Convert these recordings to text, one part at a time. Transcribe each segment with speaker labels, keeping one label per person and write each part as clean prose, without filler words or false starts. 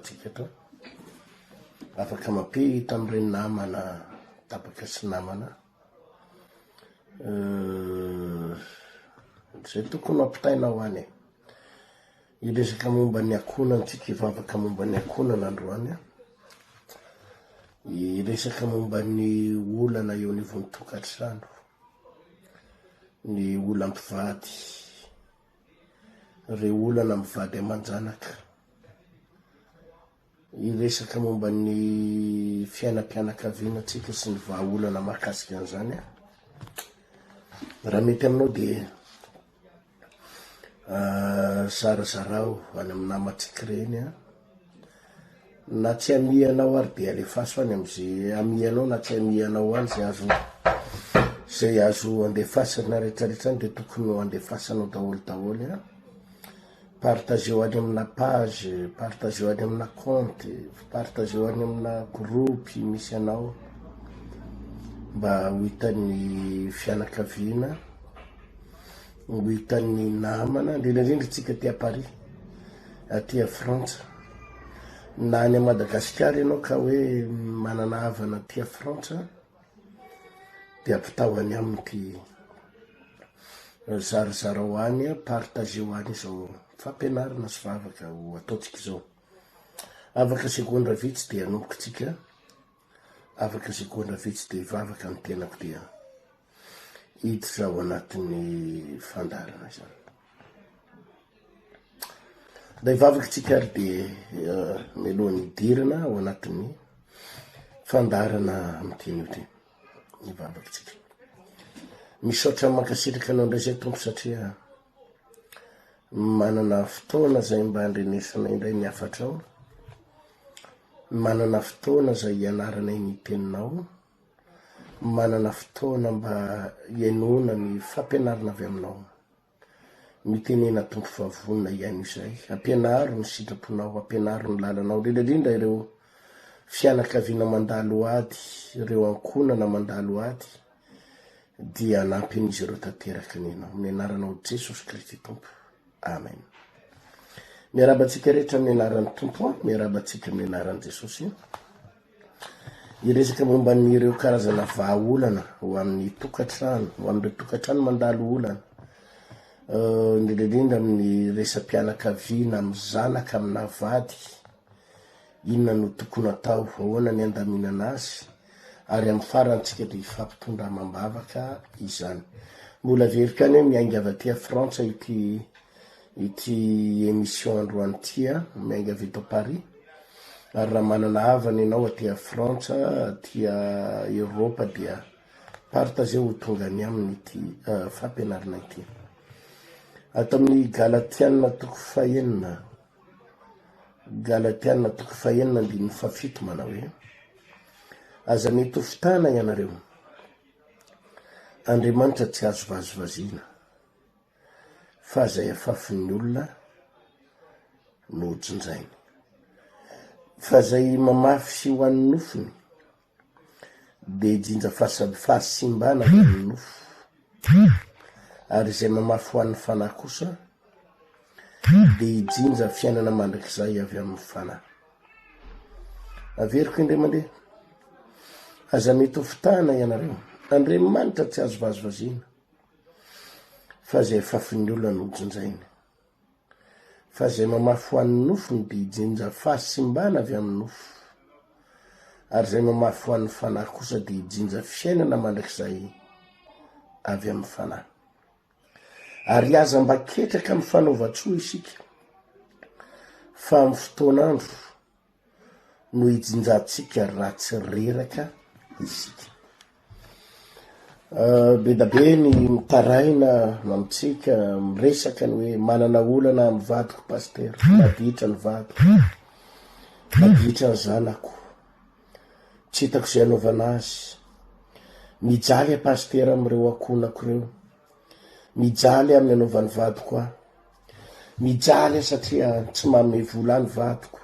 Speaker 1: antsika eto. Afaka mampita amin'ireny namana tapaka sy namana. Zay tokony ho ampitaina ho any e. Hiresaka momba ny ankohonana tsika, hivavaka momba ny ankohonana androany an. Hiresaka momba ny olana eo anivon'ny tokantrano, ny olam-pivady, ireo olana amin'ny vady aman-janaka. Hiresaka momba ny fiainam-pianakaviana tsika sy ny vahaolana mahakasika an'izany an. Raha mety aminao dia Zarazarao any amin'ny namantsika ireny an, na tsy amianao ary de alefaso any am'ze amianao na tsy amianao any zay azo zay azo andefasana retraretra any de tokony ho andefasanao daholo daholo an, partageo any amina page, partageo any amina compte, partageo any amina groupe misy anao mba ho hitan'ny fianakaviana. Ho hitan'ny namana, indrindra indrindra tsika aty à Paris, aty à Frantsa, na any Madagasikara ianao ka hoe manana havana aty à Frantsa de ampitao any aminy ty zarazarao any, partageo any izao fampianarana sy vavaka ho ataontsika izao. Afaka segondra vitsy de hanomboka tsika, afaka segondra vitsy de hivavaka ny tenako dia. Hiditra ao anatin'ny fandaharana izany. Ilay vavaka tsika ary de eh, mialohan'ny hidirana ao anatin'ny fandaharana amin'ity anio ity. Ny vavaka tsika. Misaotra mankasitraka anao indray zay Tompo satria manana fotoana zay mba handrenesana indray ny hafatrao, manana fotoana zay hianaranay ny teninao, Manana fotoana mba hihainoana ny fampianarana avy aminao. Mitenena Tompo fa vonona hihaino izay. Ampianaro ny sitraponao, ampianaro ny lalanao, indrindra indrindra ireo fianakaviana mandalo ady, ireo ankohonana mandalo ady, dia hanampy an'izy ireo tanteraka ny Ianao. Amin'ny anaranao Jesosy Kristy Tompo. Amen. Miarahaba antsika rehetra amin'ny anaran'ny Tompo, miarahaba antsika amin'ny anaran'i Jesosy. Hiresaka momba an'ireo karazana vahaolana ho amin'ny tokantrano, ho an'ireo tokantrano mandalo olana, indrindra indrindra amin'ny resa-pianakaviana, amin'ny zanaka, amina vady, inona no tokony atao, ahoana ny handaminana azy, ary amin'ny farany tsika dia hifampitondra amam-bavaka izany. Mbola averiko ihany hoe miainga avy aty Frantsa ity ity émission androany ity an, miainga avy eto Paris, ary raha manana havana ianao aty a Frantsa, aty a Eoropa dia partageo ho tonga any aminy ity fampianarana ity. Ato amin'ny Galatiana toko fahenina, Galatiana toko fahenina andininy fahafito manao hoe, Aza mety ho fitana ianareo, Andriamanitra tsy azo vazivaziana. Fa zay afafin'ny olona no hojinjainy. Fa zay mamafy sy ho an'ny nofony dia hijinja fahasimbana avy amin'ny nofo. Ary izay mamafy ho an'ny fanahy kosa dia hijinja fiainana mandrakizay avy amin'ny fanahy. Averiko indray mandeha, aza mety ho fitahana ianareo. Andriamanitra tsy azo vazivaziana. Fa izay afafin'ny olona no hojinjainy. Fa izay mamafy ho an'ny nofony dia hijinja fahasimbana avy amin'ny nofo, ary izay mamafy ho an'ny fanahy kosa dia hijinja fiainana mandrakizay avy amin'ny fanahy. Ary aza mba ketraka amin'ny fanaovan-tsoa isika, fa amin'ny fotoan'andro no hijinjantsika raha tsy reraka isika. Ah, be da be ny mitaraina amintsika, miresaka ny hoe manana olana amin'ny vadiko pasitera, maditra ny vadiko, maditra ny zanako, tsy hitako izay anaovana azy, mijaly aho pasitera amin'ireo ankohonako ireo, mijaly amin'ny anaovan'ny vadiko ahy. Mijaly aho satria tsy manome vola ahy ny vadiko.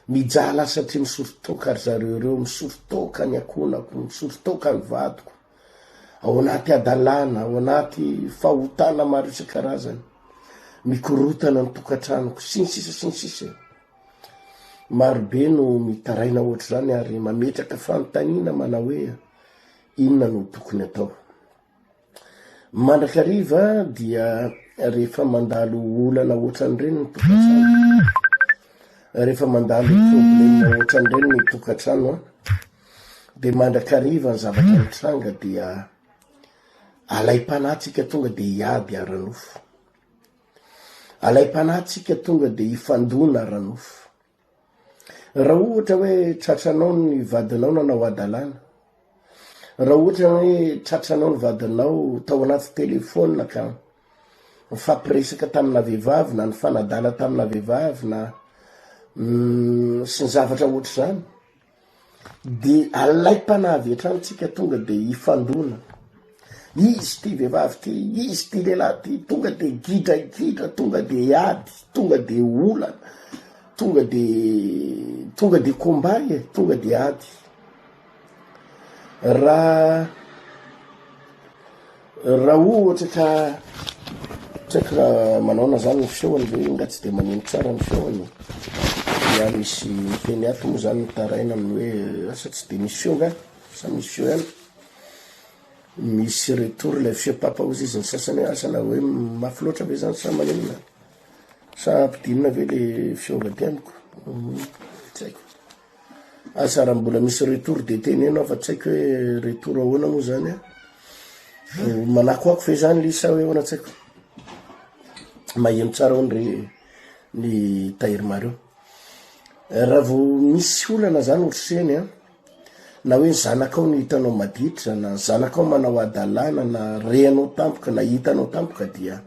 Speaker 1: Mijaly aho satria misotro toaka ry zareo ireo, misotro toaka ny ankohonako, misotro toaka ny vadiko. Ao anaty hadalana, ao anaty fahotana maro isan-karazany. Mikorotana ny tokantranoko, sy ny sisa sy ny sisa e. Marobe no mitaraina ohatr'izany ary mametraka fanontaniana manao hoe inona no tokony atao. Mandrakariva dia rehefa mandalo olana ohatran'ireny ny tokantrano, rehefa mandalo problème ohatran'ireny ny tokantrano an, de mandrakariva ny zavatra mitranga dia alaim-panahy tsika tonga de hiady ara-nofo, alaim-panahy tsika tonga de hifandona ara-nofo. Raha ohatra hoe tratranao ny vadinao nanao hadalana, raha ohatra hoe tratranao ny vadinao tao anaty telefaonina ka nifampiresaka tamina vehivavy na nifanadala tamina vehivavy na sy ny zavatra ohatr'izany, De alaim-panahy avy hatrany tsika tonga de hifandona, izy ty vehivavy ty, izy ty lehilahy ty, tonga de gidragidra, tonga de ady, tonga de olana, tonga de tonga de combat e, tonga de ady. Raha Raha ohatra ka tsy haiko raha manaona zany ny feony ve nga tsy de maneno tsara ny feony ya misy miteny ato moa zany mitaraina amin'ny hoe asa tsy de misy feo nga sa misy feo ihany misy retour ilay feo papa ozy izy ny sasany hoe asa na hoe mafy loatra ve zany sa maninona sa ampidinina ve le feo avy aty amiko tsy haiko Asa raha mbola misy retour de teneno aho fa tsy haiko hoe retour ahoana moa zany an, manakoako ve zany le izy sa hoe ahoana tsy haiko, maheno tsara hono re ny tahiry mareo. Raha vao misy olana zany ohatr'ireny an, na hoe ny zanakao no hitanao maditra na ny zanakao manao hadalana na rehanao tampoka na hitanao tampoka dia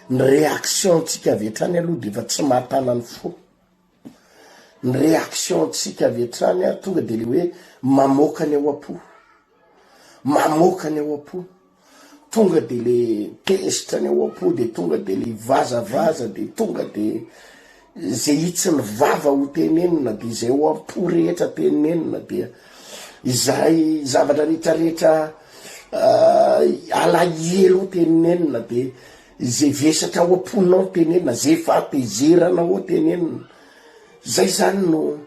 Speaker 1: ny réaction-tsika avy hatrany aloha de efa tsy mahatana ny fo. Ny réaction ntsika avy hatrany a tonga de le hoe mamoaka ny ao am-po, mamoaka ny ao am-po, tonga de le tezitra ny ao am-po de tonga de le vazavaza de tonga de ze hitsin'ny vava ho tenenina de izay ao am-po rehetra tenenina dia izay zavatra rehetrarehetra alahelo tenenina de Izay vesatra ao am-ponao tenenina, izay fahatezerana ao tenenina. Zay zany no,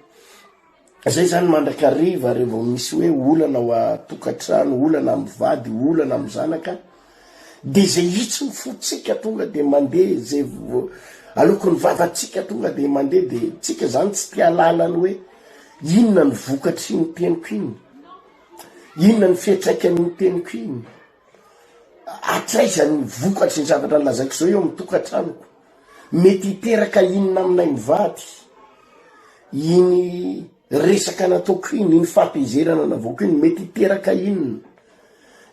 Speaker 1: zay zany mandrakariva rehefa misy hoe olana ao an-tokantrano, olana amin'ny vady, olana amin'ny zanaka, de zay hitsy ny fontsika tonga de mandeha, zay aloky ny vavantsika tonga de mandeha, de tsika zany tsy te hahalala ny hoe inona ny vokatr'iny teniko iny, inona ny fiantraikan'iny teniko iny. Hatraiza ny vokatry ny zavatra lazaiko izao eo amin'ny tokantranoko? Mety hiteraka inona aminay mivady iny resaka nataoko iny, iny fahatezerana navoako iny, mety hiteraka inona?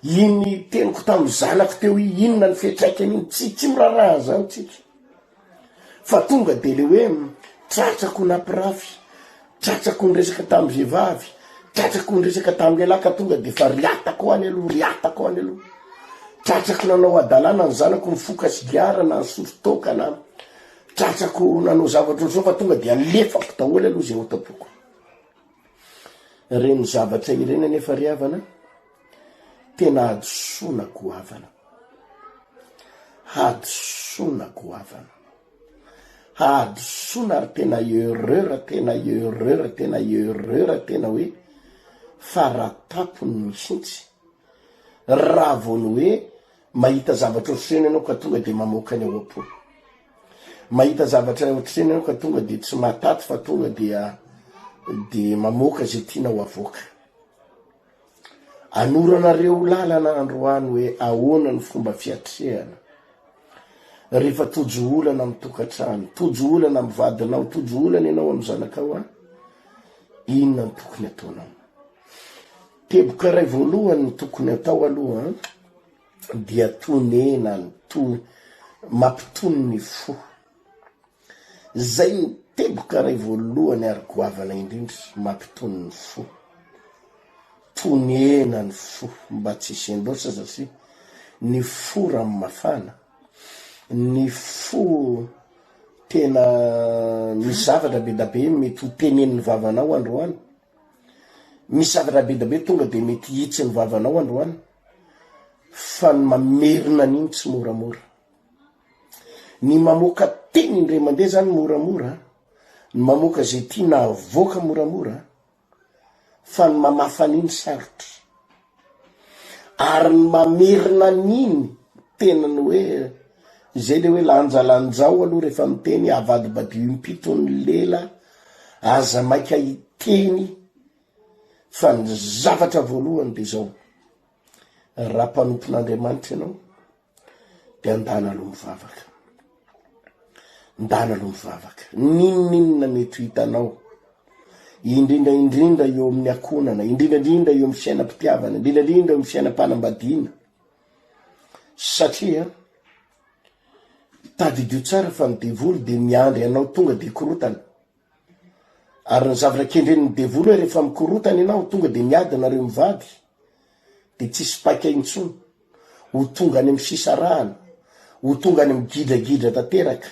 Speaker 1: Iny teniko tamin'ny zanako teo iny, inona ny fiantraikany iny? Tsy, tsy miraharaha an'izany tsika. Fa tonga de le hoe tratrako nampirafy, tratrako niresaka tamin'ny vehivavy, tratrako niresaka tamin'ny lehilahy ka tonga de efa riatako any aloha, riatako any aloha. Tratrako nanao hadalana ny zanako nifoka sigara na nisotro toaka na tratrako nanao zavatra ohatr'izao fa tonga de alefako daholo aloha zay ao am-poko. Ireny zavatra ireny anefa ry havana tena hadisoana goavana. Hadisoana goavana. Hadisoana ary tena erreur, tena erreur, tena erreur, tena hoe faratapony mihitsy. Raha vao ny hoe mahita zavatra ohatr'ireny ianao ka tonga de mamoaka ny ao am-po. Mahita zavatra ohatr'ireny ianao ka tonga de tsy mahataty fa tonga dia de mamoaka izay tianao avoaka. Anoranareo lalana androany hoe ahoana ny fomba fiatrehana rehefa tojo olana amin'ny tokantrano, tojo olana amin'ny vadinao, tojo olana ianao amin'ny zanakao an, inona no tokony ataonao? Teboka iray voalohany ny tokony atao aloha an, dia tonena ny to, mampitony ny fo. Zay ny teboka iray voalohany ary goavana indrindra, mampitony ny fo. Tonena ny fo mba tsy hisian-doatra satria ny fo raha mafana, ny fo tena misy zavatra be da be mety ho tenenin'ny vavanao androany, misy zavatra be da be tonga de mety hihitsy ny vavanao androany fa ny mamerina an'iny tsy moramora. Ny mamoaka teny indray mandeha zany moramora. Ny mamoaka izay tiana avoaka moramora fa ny mamafa an'iny sarotra. Ary ny mamerina an'iny tena ny hoe izay le hoe lanjalanjao aloha rehefa miteny, avadibadio impito ny lela, aza maika hiteny fa ny zavatra voalohany de izao, raha mpanompon'Andriamanitra ianao de andana aloha mivavaka, ndana aloha mivavaka, n'inon'inona mety ho hitanao, indrindra indrindra eo amin'ny akonana, indrindra indrindra eo amin'ny fiainam-pitiavana, indrindra indrindra eo amin'ny fiainam-panambadiana, satria tadidio tsara fa ny devoly de miandry anao tonga de hikorotana. Ary ny zavatra kendren'ny devoly hoe rehefa mikorotana ianao tonga de miady nareo mivady de tsisy paika intsony, ho tonga any amin'ny fisarahana, ho tonga any amin'ny gidragidra tanteraka,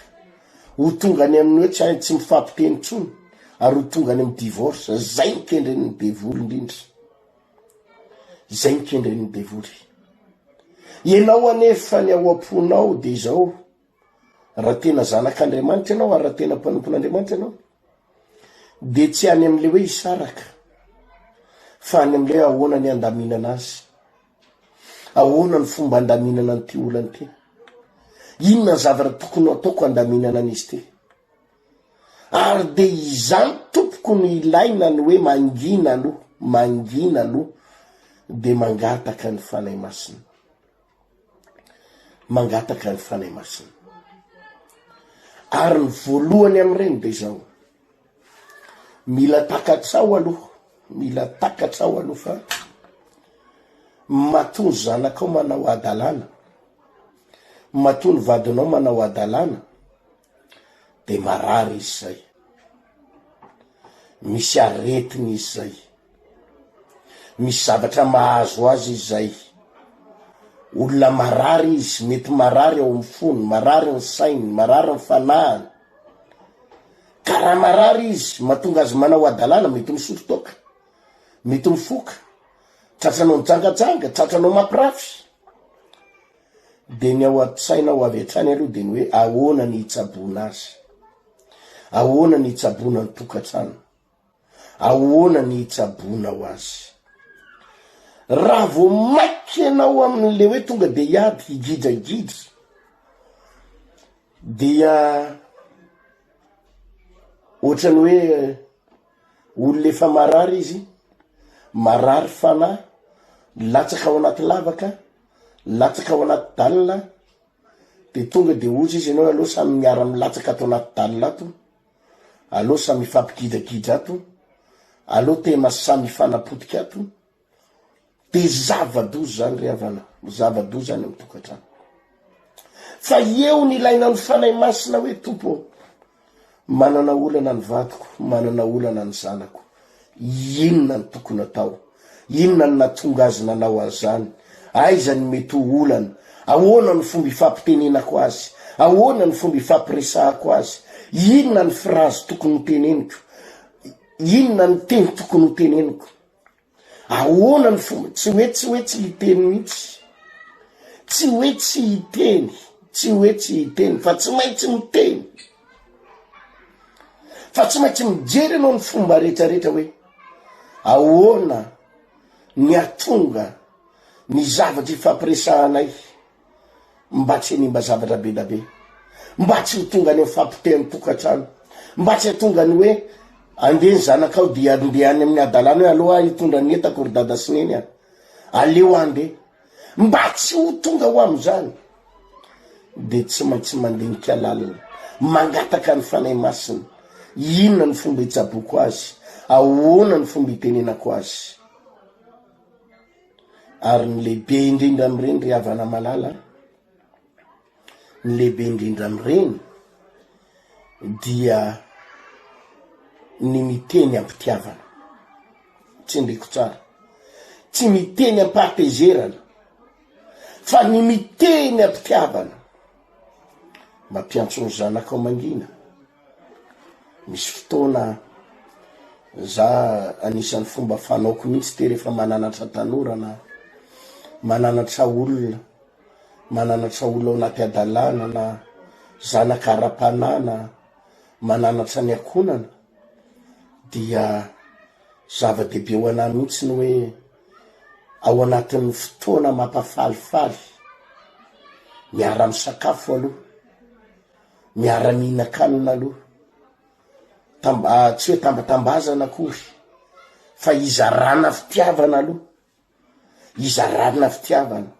Speaker 1: ho tonga any amin'ny hoe tsy hay tsy mifampiteny intsony ary ho tonga any amin'ny divorce, zay no kendren'ny devoly indrindra, zay no kendren'ny devoly. Ianao anefa ny ao am-ponao de izao, Raha tena zanak'Andriamanitra ianao ary raha tena mpanompon'Andriamanitra ianao, dia tsy any amin'ilay hoe hisaraka, fa any amin'ilay hoe ahoana ny handaminana azy. Ahoana ny fomba handaminana an'ity olana ity? Inona ny zavatra tokony ho ataoko handaminana an'izy ity? Ary dia izany tompoko no ilaina ny hoe mangina aloha, mangina aloha, dia mangataka ny Fanahy Masina. mangataka ny Fanahy Masina. Ary ny voalohany amin'ireny dia izao, mila takatrao aloha, mila takatrao aloha fa matoa ny zanakao manao hadalana, matoa ny vadinao manao hadalana, de marary izy zay, misy aretina izy zay, misy zavatra mahazo azy izy zay, olona marary izy, mety marary ao amin'ny fony, marary ny sainy, marary ny fanahiny, ka raha marary izy, mahatonga azy manao hadalana, mety misotro toaka, mety mifoka, tratranao mijangajanga, tratranao mampirafy. De ny ao an-tsaina ao avy hatrany aloha de ny hoe ahoana ny hitsaboana azy? Ahoana ny hitsaboana ny tokantrano? Ahoana ny hitsaboanao azy? Raha vao maika ianao amin'le hoe tonga de hiady, higidragidra, dia ohatran'ny hoe olona efa marary izy, marary fanahy, latsaka ao anaty lavaka, Latsaka ao anaty dalle de tonga de ozy izy ianao aleo samy miara milatsaka ato anaty dalle ato, aleo samy hifampigidragidra ato, aleo tena samy hifanapotika ato, de zava-doza zany ry havana, zava-doza any amy tokantrano. Fa eo ny ilaina ny Fanahy Masina hoe Tompo ô, Manana olana ny vadiko, manana olana ny zanako. Inona no tokony atao? Inona no nahatonga azy nanao an'izany? Aiza no mety ho olana? Ahoana no fomba ifampitenenako azy? Ahoana no fomba ifampiresahako azy? Inona ny frazy tokony hoteneniko? Inona ny teny tokony hoteneniko? Ahoana ny fomba, tsy hoe tsy hoe tsy hiteny mihitsy, tsy hoe tsy hiteny, tsy hoe tsy hiteny fa tsy maintsy miteny, fa tsy maintsy mijery ianao ny fomba rehetrarehetra hoe ahoana ny hatonga ny zavatra ifampiresahanay mba tsy hanimba zavatra be da be, mba tsy ho tonga any amin'ny fahapotehan'ny tokantrano, mba tsy hahatonga ny hoe andeha ny zanakao dia andeha any amin'ny hadalana hoe aleo aho hitondra ny entako ry dada sy neny a, aleo aho andeha, mba tsy ho tonga ho amin'izany dia tsy maintsy mandinika lalina, mangataka ny Fanahy Masina, inona ny fomba hitsaboako azy, ahoana ny fomba hitenenako azy. Ary ny lehibe indrindra amin'ireny ry havana malala, ny lehibe indrindra amin'ireny dia ny miteny am-pitiavana. Tsindriko tsara. Tsy miteny am-pahatezerana, fa ny miteny am-pitiavana. Mampiantso ny zanakao mangina. Misy fotoana za anisan'ny fomba fanaoko mihitsy ty rehefa mananatra tanora na mananatra olona, mananatra olona ao anaty hadalana na zanaka ara-panahy na. mananatra ny ankohonana dia zava-dehibe ho anah mihitsy ny hoe ao anatin'ny fotoana mampafalifaly, miara-misakafo aloha, miara-mihinan-kanina aloha, tamba- tsy hoe tambatambazana akory fa izarana fitiavana aloha. Izarana fitiavana.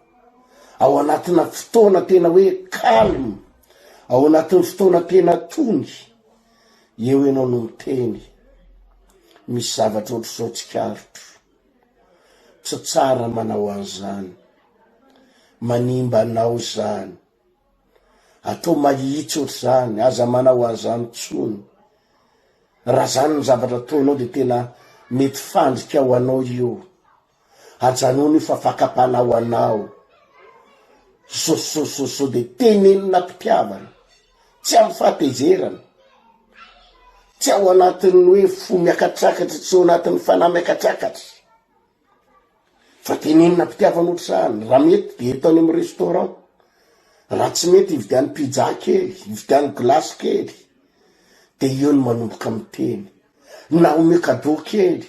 Speaker 1: Ao anatina fotoana tena hoe calme, ao anatin'ny fotoana tena tony, eo ianao no miteny, misy zavatra ohatr'izao tsikaritro, tsy tsara manao an'izany, manimba anao izany, atao mahitsy ohatr'izany, aza manao an'izany intsony. Raha zany ny zavatra ataonao de tena mety fandrika ho anao io. Ajanony io fa fakam-panahy ho anao. Zao de tenenina am-pitiavana, tsy amin'ny fahatezerana, tsy ao anatin'ny hoe fo miakatrakatra, tsy ao anatin'ny fanahy miakatrakatra. Fa tenenina am-pitiavana ohatr'izany, raha mety de eto any amin'ny restaurant, raha tsy mety ividiano pizza kely, ividiano glace kely, de eo no manomboka miteny, na omeo cadeau kely,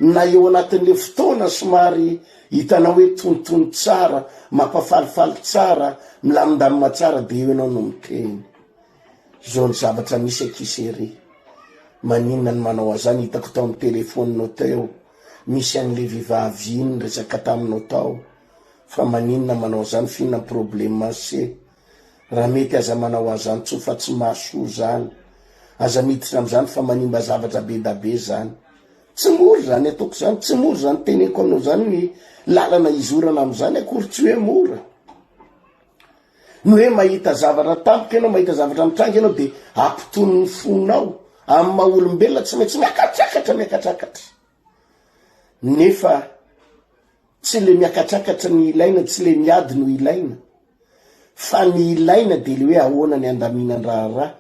Speaker 1: na eo anatin'le fotoana somary hitanao hoe tonitony tsara, mampafalifaly tsara, milamindamina tsara de eo ianao no miteny. Zao ny zavatra misy akia chérie, maninona no manao an'zany, hitako tao amin'ny telephone-nao teo, misy an'le vehivavy iny niresaka taminao tao, fa maninona manao an'zany, f'inona ny problème se, raha mety aza manao an'zany tsony fa tsy mahasoa zany, aza miditra am'zany fa manimba zavatra bedabe zany. Tsy mora zany ataoko zany, tsy mora zany teneniko aminao zany ny lalana izorana am'zany akory tsy hoe mora. Ny hoe mahita zavatra tampoka ianao, mahita zavatra mitranga ianao de ampitony ny fonao amin'ny maha olombelona tsy maintsy miakatrakatra, miakatrakatra. Nefa tsy le miakatrakatra ny ilaina, tsy le miady no ilaina, fa ny ilaina de le hoe ahoana ny andaminan-draharaha,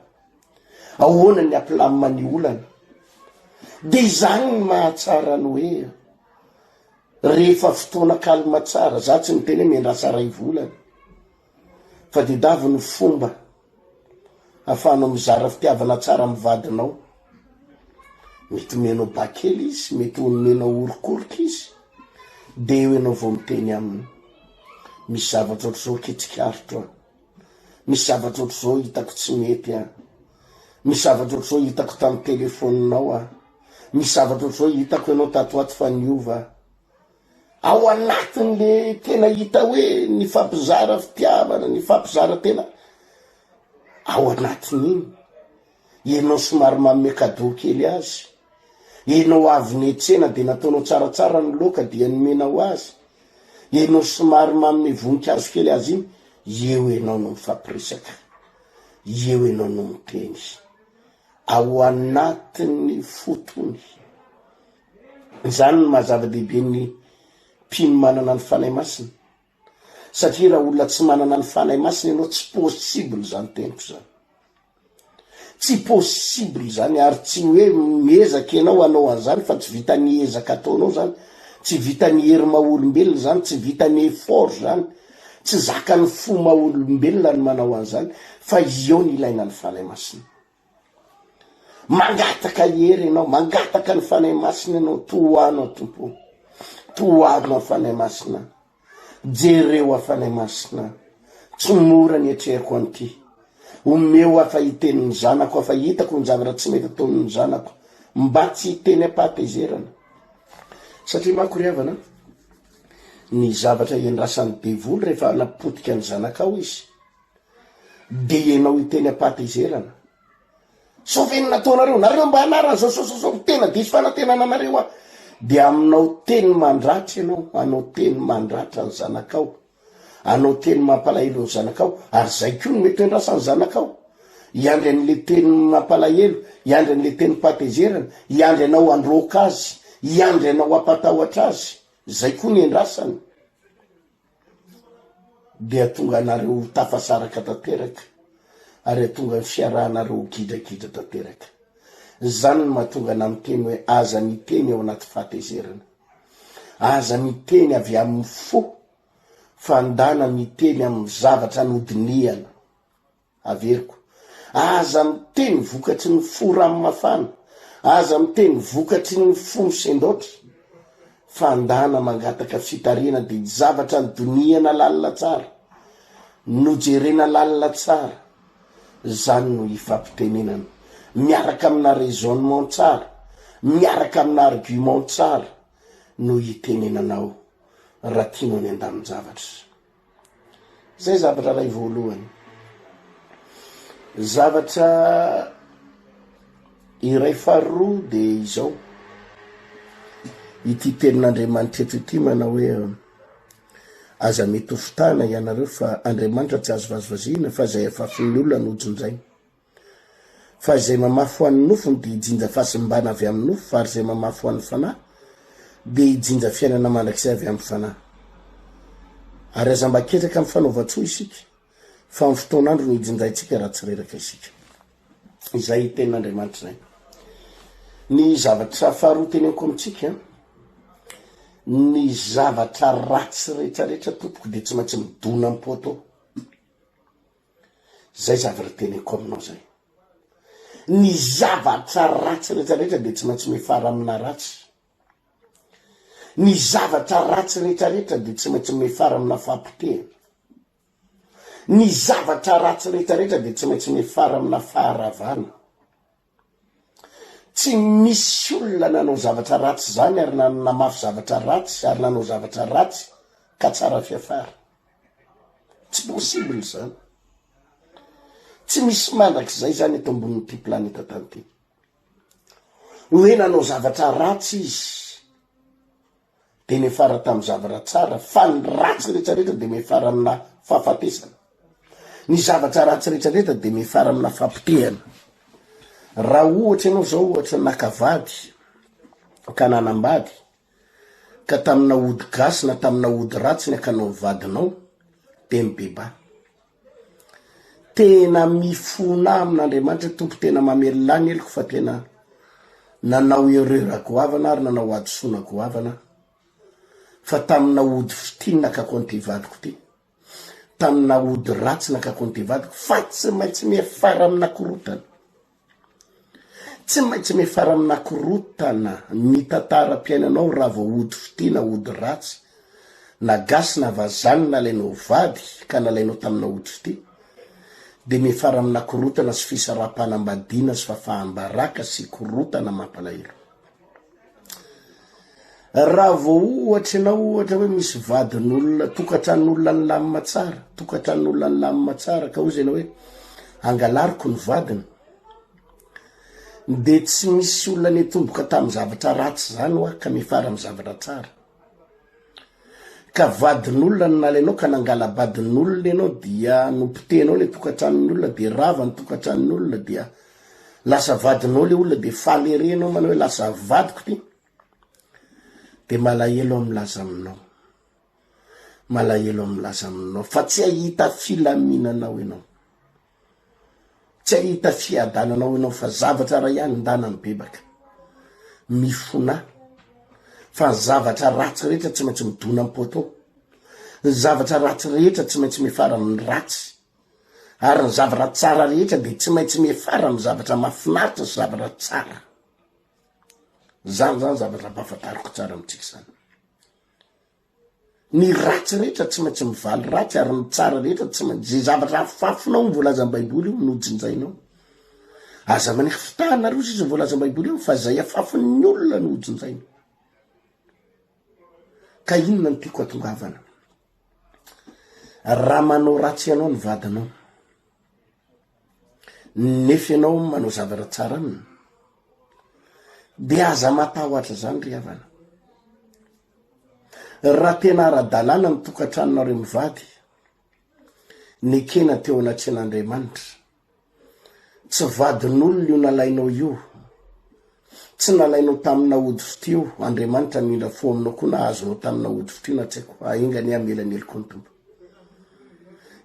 Speaker 1: ahoana ny ampilamina ny olana. De izany ny mahatsara ny hoe Rehefa fotoana calme tsara, za tsy miteny hoe miandrasa ray volana, fa tedavo ny fomba afahanao mizara fitiavana tsara amin'ny vadinao, mety omenao ba kely izy, mety omenao orokoroka izy, de eo ianao vao miteny aminy, misy zavatra ohatr'izao akia tsikaritro an, misy zavatra ohatr'izao hitako tsy mety an, misy zavatra ohatr'izao hitako tamin'ny telefoninao an. Misy zavatra ohatr'izao hitako ianao tato ato fa niova ao anatin'le tena hita hoe nifampizara fitiavana, nifampizara tena ao anatin'iny. Ianao somary manome cadeau kely azy, ianao avy niantsena de nataonao tsaratsara ny laoka dia nomenao azy, ianao somary manome voninkazo kely azy iny, eo ianao no mifampiresaka, eo ianao no miteny. ao anatin'ny fotony. Izany no maha zava-dehibe ny mpino manana ny Fanahy Masina. Satria raha olona tsy manana ny Fanahy Masina ianao, tsy possible izany teniko izany. Tsy possible izany ary tsy hoe miezaka ianao hanao an'izany fa tsy vitan'ny ezaka ataonao izany, tsy vitan'ny hery maha olombelona izany, tsy vitan'ny effort izany, tsy zakan'ny fo maha olombelona ny manao an'izany fa eo ny ilaina ny Fanahy Masina. Mangataka hery ianao, mangataka ny Fanahy Masina ianao, tohano aho Tompo ô, tohano aho Fanahy Masina, jereo aho Fanahy Masina, tsy mora ny atrehako an'ity, omeo aho fa hiteny ny zanako aho fa hitako ny zavatra tsy mety ataon'ny zanako, mba tsy hiteny am-pahatezerana. Satria manko ry havana, ny zavatra iandrasan'ny devoly rehefa hanapotika ny zanakao izy, de ianao hiteny am-pahatezerana. Sao ve ny nataonareo, nareo mba anarany zao sao sao sao, tena diso fanantenana anareo aho. De aminao teny mandratra ianao, anao teny mandratra ny zanakao, anao teny mampalahelo ny zanakao, ary zay koa no mety ho endrasan'ny zanakao. Hiandry an'le teny mampalahelo, hiandry an'le tenim-pahatezerana, hiandry anao handroaka azy, hiandry anao hampatahotra azy, zay koa ny endrasany. Dia hatonga anareo ho tafasaraka tanteraka ary hatonga ny fiarahanareo ho gidragidra tanteraka. Izany no mahatonga anah miteny hoe aza miteny ao anaty fahatezerana. Aza miteny avy amin'ny fo fa ndana miteny amin'ny zavatra nodinihana. Averiko. Aza miteny vokatry ny fo rano mafana, aza miteny vokatry ny fo misendaotra, fa andana mangataka fitarihana dia zavatra nodinihana lalina tsara, nojerena lalina tsara, zany no ifampitenenana, miaraka amina raisonnement tsara, miaraka amina argument tsara no itenenanao raha tianao ny handamin-javatra. Zay zavatra ray voalohany. Zavatra iray faharoa de izao, ity tenin'Andriamanitra eto ity manao hoe aza mety ho fitahana ianareo fa Andriamanitra tsy azo vazivaziana fa izay afafin'ny olona no hojinjainy. Fa izay mamafy ho an'ny nofony dia hijinja fahasimbana avy amin'ny nofo, ary izay mamafy ho an'ny fanahy dia hijinja fiainana mandrakizay avy amin'ny fanahy. Ary aza mba ketraka amin'ny fanaovan-tsoa isika, fa amin'ny fotoan'andro no hijinjaintsika raha tsy reraka isika. Izay tenin'Andriamanitra izay. Ny zavatra faharoa teneniko amintsika, ny zavatra ratsy rehetrarehetra tompoko dia tsy maintsy midona amin'ny poteau. Zay zavatra teneniko aminao zay. Ny zavatra ratsy rehetra rehetra dia tsy maintsy miafara amina ratsy. Ny zavatra ratsy rehetra rehetra dia tsy maintsy miafara amina fahapotehana. Ny zavatra ratsy rehetra rehetra dia tsy maintsy miafara amina faharavana. Tsy misy olona nanao zavatra ratsy zany ary namafy zavatra ratsy ary nanao zavatra ratsy ka tsara fiafara. Tsy possible zany. Tsy misy mandrakizay zany eto ambonin'ity planeta tany ity. Hoe nanao zavatra ratsy izy de niafara tamin'ny zavatra tsara fa ny ratsy rehetrarehetra de miafara amina fahafatesana. Ny zavatra ratsy rehetrarehetra de miafara amina fahapotehana. Raha ohatra ianao zao ohatra naka vady ka nanambady ka tamina ody gasy na tamina ody ratsy ny akanao vadinao de mibebaha. Tena mifona amin'Andriamanitra Tompo tena mamelona ny heloko fa tena nanao erreur goavana ary nanao hadisoana goavana fa tamina ody fitia nakako an'ity vadiko ity tamina ody ratsy nakako an'ity vadiko fa tsy maintsy miafara amina korotana Tsy maintsy miafara amina korotana ny tantaram-piainanao raha vao ody fitia na ody ratsy, na gasy na vazaha no nalainao vady ka nalainao tamina ody fitia, dia miafara amina korotana sy fisaraham-panambadiana sy fahafaham-baraka sy korotana mampalahelo. Raha vao ohatra ianao ohatra hoe misy vadin'olona, tokantranon'olona nilamina tsara, tokantranon'olona nilamina tsara ka hozy ianao hoe angalariko ny vadiny, de tsy misy olona nitomboka tamin'ny zavatra ratsy zany hoa ka miafara amin'ny zavatra tsara. Ka vadin'olona no nalainao ka nangala-badin'olona ianao dia nopotehinao le tokantranon'ny olona de rava ny tokantranon'ny olona dia lasa vadinao le olona de faly ery ianao manao hoe lasa vadiko ty, de malahelo aho milaza aminao, malahelo aho milaza aminao fa tsy hahita filaminana ao ianao. Tsy hahita fiadanana ao ianao fa zavatra iray ihany ndana mibebaka. Mifonà. Fa ny zavatra ratsy rehetra tsy maintsy midona am poteau. Ny zavatra ratsy rehetra tsy maintsy miafara amin'ny ratsy. Ary ny zavatra tsara rehetra dia tsy maintsy miafara amin'ny zavatra mahafinaritra sy zavatra tsara. Zany zany zavatra ampahafantariko tsara amintsika zany. Ny ratsy rehetra tsy maintsy mivaly ratsy ary ny tsara rehetra tsy maintsy, ze zavatra afafinao ny voalazan'ny baiboly io no jinjainao. Aza manaiky fitahana rosa izy ny voalazan'ny baiboly io fa zay afafin'ny olona no hojinjaina. Ka inona no tiako atongavana? Raha manao ratsy anao ny vadinao, nefa ianao manao zavatra tsara aminy, de aza matahotra zany ry havana. Raha tena ara-dalàna ny tokantranonareo mivady, nekena teo anatrehan'Andriamanitra, tsy vadin'olona io nalainao io, tsy nalainao tamina ody fitia io, Andriamanitra hamindra fo aminao koa na azonao tamina ody fitia na tsy haiko, enga anie hamela ny heloko ny Tompo.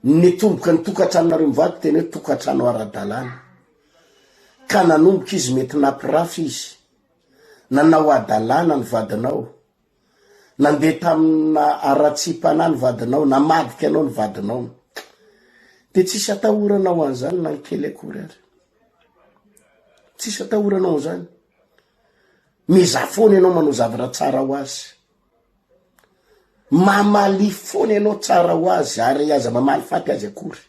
Speaker 1: Nitomboka ny tokantranonareo mivady tena hoe tokantrano ara-dalàna, ka nanomboka izy mety nampirafy izy, Nanao hadalana ny vadinao. Nandeha tamina haratsiam-panahy ny vadinao. Namadika anao ny vadinao. De tsisy atahoranao an'izany na ny kely akory ary. Tsisy atahoranao an'izany. Miezaha foana ianao manao zavatra tsara ho azy. Mamalia foana ianao tsara ho azy ary aza mamaly faty azy akory.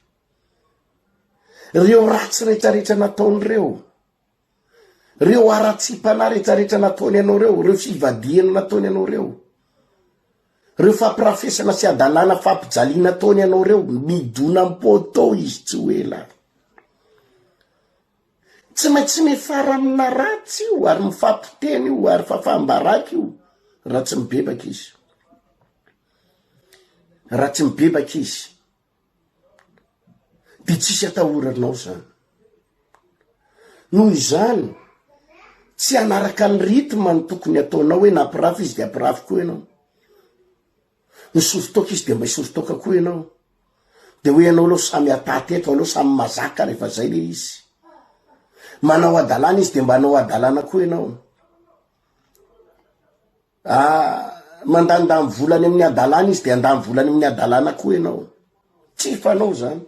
Speaker 1: Reo ratsy retraretra nataony reo, reo haratsiam-panahy retraretra nataony anao reo, reo fivadihana nataony anao reo, reo fampirafesana sy hadalana fampijaliana ataony anao reo, midona am-pôtô izy tsy ho ela. Tsy maintsy miafara amina ratsy io ary mifampiteny io ary fafaham-baraka io raha tsy mibebaka izy. Raha tsy mibebaka izy de tsisy atahoranao zany. Noho izany, tsy hanaraka ny rythme no tokony ataonao hoe nampirafy izy de ampirafy koa ianao. Nisoro toaka izy de mba hisoro toaka koa ianao. De hoe ianao aloha samy hataty eto, aleo samy mazaka rehefa zay le izy. Manao hadalana izy de mba hanao hadalana koa ianao. Ah, mandanindany vola any amin'ny hadalana izy de handany vola any amin'ny hadalana koa ianao. Tsy fanao zany.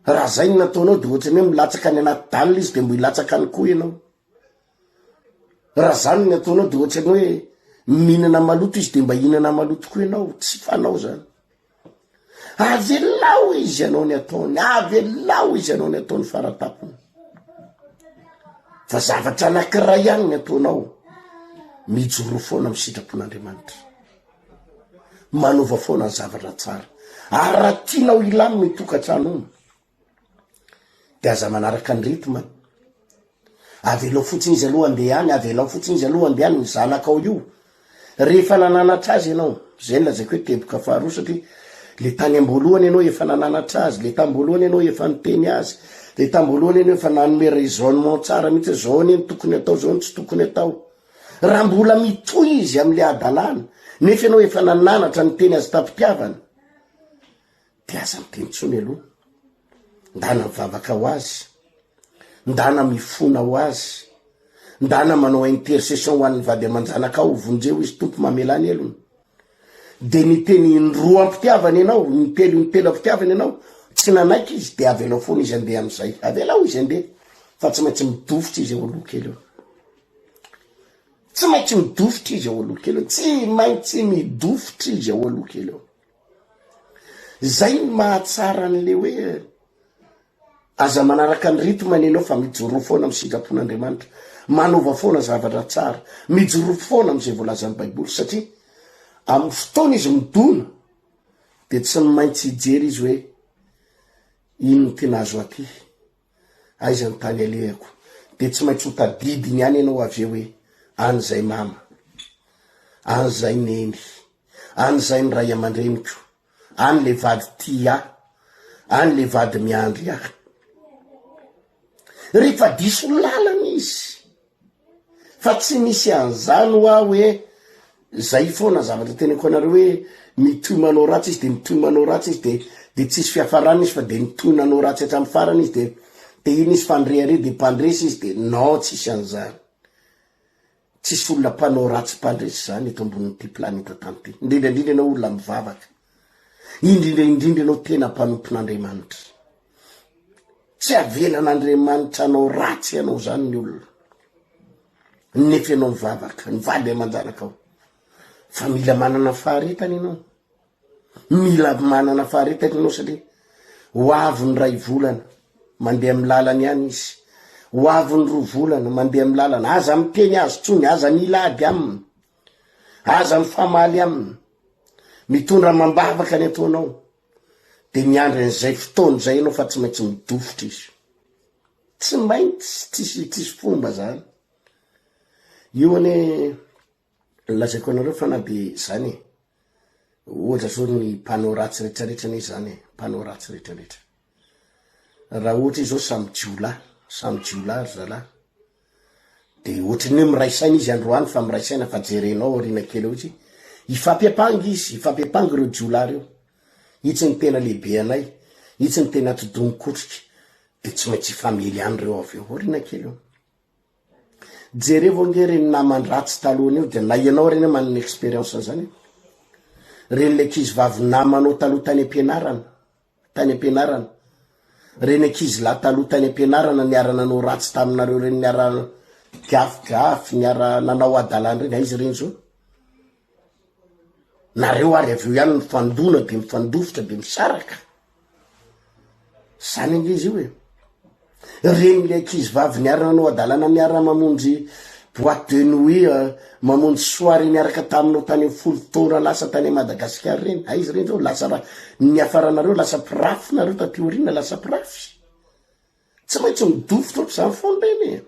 Speaker 1: Raha zay ny nataonao de ohatran'ny hoe milatsaka any anaty dalle izy de mbo hilatsaka any koa ianao. Raha zany ny ataonao de ohatran'ny hoe mihinana maloto izy de mba hihinana maloto koa ianao, tsy fanao zany. Avelao izy hanao ny ataony, avelao izy hanao ny ataony faratapony. Fa zavatra anankiray ihany ny ataonao, mijoroa foana amin'ny sitrapon'Andriamanitra. Manaova foana ny zavatra tsara. Ary raha tianao hilamina io tokantrano io, de aza manaraka ny rythme. Avelao fotsiny izy aloha andeha any, avelao fotsiny izy aloha andeha any, ny zanakao io. Rehefa nananatra azy ianao, zay no lazaiko hoe teboka faharoa satria le tany am-boalohany ianao efa nananatra azy, le tam-boalohany ianao efa niteny azy, le tam-boalohany ianao efa nanome raisonnement tsara mihitsy hoe zao anie no tokony atao, zao no tsy tokony atao. Raha mbola mitohy izy am'le hadalana, nefa ianao efa nananatra niteny azy tam-pitiavana, de aza miteny intsony aloha. Ndana mivavaka ho azy, ndana mifona ho azy, ndana manao intercession ho an'ny vady aman-janakao, vonjeo izy Tompo mamelà ny helony. De niteny indroa am-pitiavana ianao, nitelo intelo am-pitiavana ianao, tsy nanaiky izy de avelao foana izy andeha am'izay, avelao izy andeha fa tsy maintsy midofotra izy eo aloha kely eo. Tsy maintsy midofotra izy eo aloha kely eo, tsy maintsy midofotra izy eo aloha kely eo. Zay ny mahatsara an'le hoe aza manaraka ny rythme ny enao fa mijoroa foana amin'ny sitrapon'Andriamanitra, manaova foana zavatra tsara, mijoroa foana am'izay voalazan'ny baiboly satria amin'ny fotoana izy midona de tsy maintsy hijery izy hoe ino ny tena azo aty, aiza ny tany alehako, de tsy maintsy ho tadidiny ihany ianao avy eo hoe any zay mama, any zay neny. Any zay ny ray aman-dreniko, any le vady tia ahy, any le vady miandry ahy. Rehefa diso lalana izy, fa tsy misy an'izany hoa hoe zay foana zavatra teneniko anareo hoe mitohy manao ratsy izy de mitohy manao ratsy izy de de tsisy fiafarana izy fa de nitohy nanao ratsy hatramin'ny farany izy de de iny izy fa nirehareha de mpandresy izy de non tsisy an'izany. Tsisy olona mpanao ratsy mpandresy zany eto ambonin'ity planeta tany ity. Indrindra indrindra ianao olona mivavaka. Indrindra indrindra ianao tena mpanompon'Andriamanitra. Tsy avelan'Andriamanitra hanao ratsy anao zany ny olona. Nefa ianao mivavaka, ny vady aman-janakao. Fa mila manana faharetana ianao. Mila manana faharetana ianao satria ho avy ny ray volana, mandeha amin'ny lalany ihany izy. Ho avy ny roa volana, mandeha amin'ny lalana. Aza miteny azy tsony, aza mila ady aminy. Aza mifamaly aminy. Mitondra amam-bavaka ny ataonao. De miandry an'izay fotoana izay ianao fa tsy maintsy midofotra izy. Tsy maintsy, tsisy, tsisy fomba zany. Io anie. Lazaiko anareo fa na de zany e, ohatra zao ny mpanao ratsy retraretra anie zany e, mpanao ratsy retraretra, raha ohatra izy zao samy jiolahy, samy jiolahy ry zalahy, de ohatran'ny hoe miray saina izy androany fa miray saina fa jerenao aoriana kely eo izy, hifampiampanga izy, hifampiampanga ireo jiolahy reo, itsy ny tena lehibe anay, itsy ny tena atidoha mikotrika, de tsy maintsy hifamely ihany reo avy eo aoriana kely eo. Jerevo ange reny naman-dratsy taloha io de na ianao reny manana expérience an'izany e. Reny le ankizy vavy namanao taloha tany am-pianarana. tany am-pianarana. Reny ankizy lahy taloha tany am-pianarana niara-nanao ratsy taminareo reny niara-gafigafy, niara-nanao hadalana reny, aiza reny zao? Nareo ary avy eo ihany mifandona de mifandofitra de misaraka. Zany ange izy io e. Reny le ankizy vavy niara-nanao hadalana niara-mamonjy boite de nuit, mamonjy soirée niaraka taminao tany am folo taona lasa tany Madagasikara reny, aiza reny zao? Lasa ra-, ny niafaranareo lasa mpirafy nareo taty aoriana, lasa mpirafy. Tsy maintsy midofotra ohatr'izany foana reny e.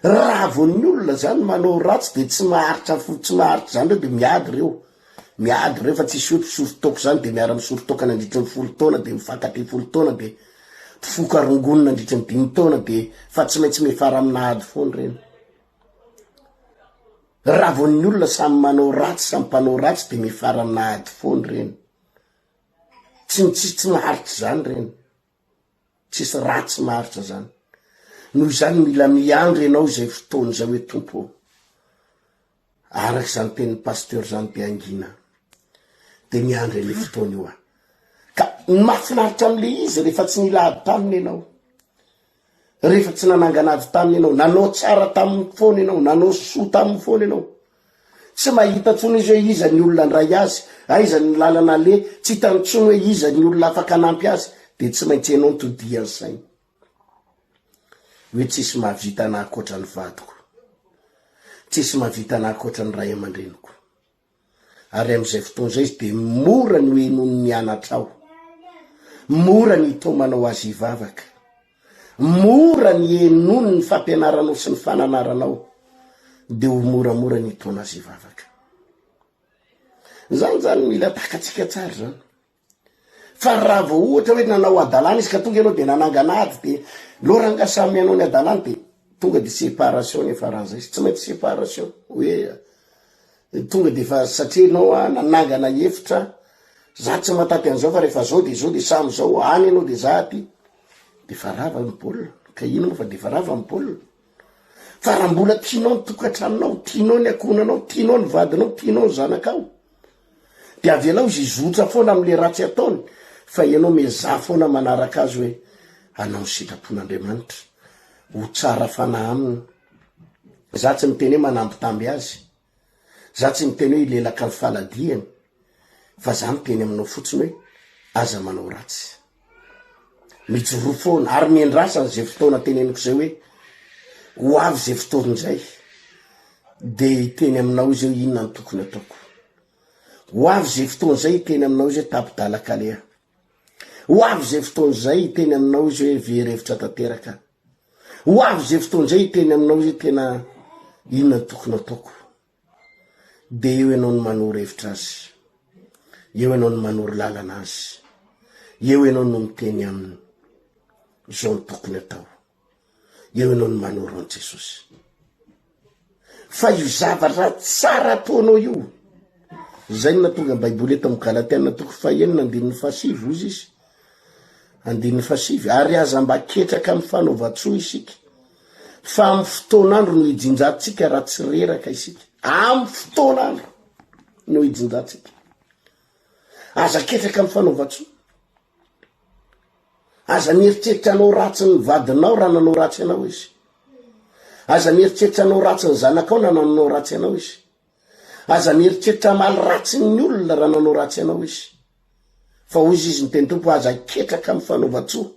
Speaker 1: Raha vao ny olona zany manao ratsy de tsy maharitra fo, tsy maharitra zany reo de miady reo, miady reo fa tsisy hoe mpisoro toaka zany de miara misoro toaka nandritry ny folo taona de mifankatia folo taona de mpifoka rongony nandritry ny dimy taona de fa tsy maintsy miafara amina ady foana reny. Raha vao ny olona samy manao ratsy, samy mpanao ratsy de miafara amina ady foana reny. Tsy ny tsisy tsy maharitra zany reny. Tsisy ratsy maharitra zany. Noho izany mila miandry ianao izay fotoana izay hoe Tompo ô, araka izany tenin'ny pasteur zany dia hangina aho. Dia miandry an'io fotoana io aho. Ka ny mahafinaritra am'le izy rehefa tsy nila ady taminy ianao, rehefa tsy nanangana ady taminy ianao, nanao tsara taminy foana ianao, nanao soa taminy foana ianao, Tsy mahita intsony izy hoe iza ny olona handray azy, aiza ny lalana aleha, tsy hitany intsony hoe iza ny olona afaka hanampy azy, dia tsy maintsy ianao no todihan'ny sainy. Hoe tsisy mahavita anah ankoatra ny vadiko. Tsisy mahavita anah ankoatra ny ray aman-dreniko. Ary amin'izay fotoana izay izy dia mora ny ho henoiny ny anatrao. Mora ny hitaomanao azy hivavaka. Mora ny henoiny ny fampianaranao sy ny fananaranao, dia ho moramora ny hitaona azy hivavaka. Izany zany mila takatsika tsara izany. Fa raha vao ohatra hoe nanao hadalana izy ka tonga ianao dia nanangana ady dia lo ranga samy hanao ny hadalany dia tonga dia séparation ny faran'izay. Tsy maintsy séparation hoe tonga dia efa satria ianao a nanangana efitra za tsy mahatanty an'izao fa rehefa zao dia zao dia samy zao any ianao dia za aty. Dia efa rava ny baolina. Ka ino moa fa dia efa rava ny baolina. Fa raha mbola tianao ny tokantranonao, tianao ny ankohonanao, tianao ny vadinao, tianao ny zanakao, de avelao izy hizotra foana amle ratsy ataony fa ianao miezaha foana manaraka azy hoe hanao ny sitrapon'Andriamanitra, ho tsara fanahy aminy. Za tsy miteny hoe manambitamby azy, za tsy miteny hoe hilelaka ny faladiany, fa za miteny aminao fotsiny hoe aza manao ratsy. Mijoroa foana ary miandrasa an'izay fotoana teneniko izay hoe ho avy izay fotoana izay de hiteny aminao izy hoe inona no tokony ataoko. Ho avy izay fotoana izay hiteny aminao izy hoe tapi-dalan-kaleha. Ho avy izay fotoana izay hiteny aminao izy hoe very hevitra tanteraka. Ho avy izay fotoana izay hiteny aminao izy hoe tena inona no tokony ataoko. De eo ianao no manoro hevitra azy, eo ianao no manoro lalana azy, eo ianao no miteny aminy, zao no tokony atao, eo ianao no manoro an'i Jesosy. Fa io zavatra tsara ataonao io, zay no nahatonga ny baiboly eto amin'ny Galatiana toko fahenina andininy fahasivy, hozy izy, andininy fahasivy, ary aza mba ketraka amin'ny fanaovan-tsoa isika, Fa amin'ny fotoan'andro no hijinjantsika raha tsy reraka isika. Amin'ny fotoan'andro no hijinjantsika. Aza ketraka amin'ny fanaovan-tsoa. Aza mieritreritra hanao ratsy ny vadinao raha nanao ratsy anao izy. Aza mieritreritra hanao ratsy ny zanakao na nanao ratsy anao izy. Aza mieritreritra hamaly ratsy ny olona raha nanao ratsy anao izy. Fa hoy izy ny teny Tompo, aza ketraka amin'ny fanaovan-tsoa,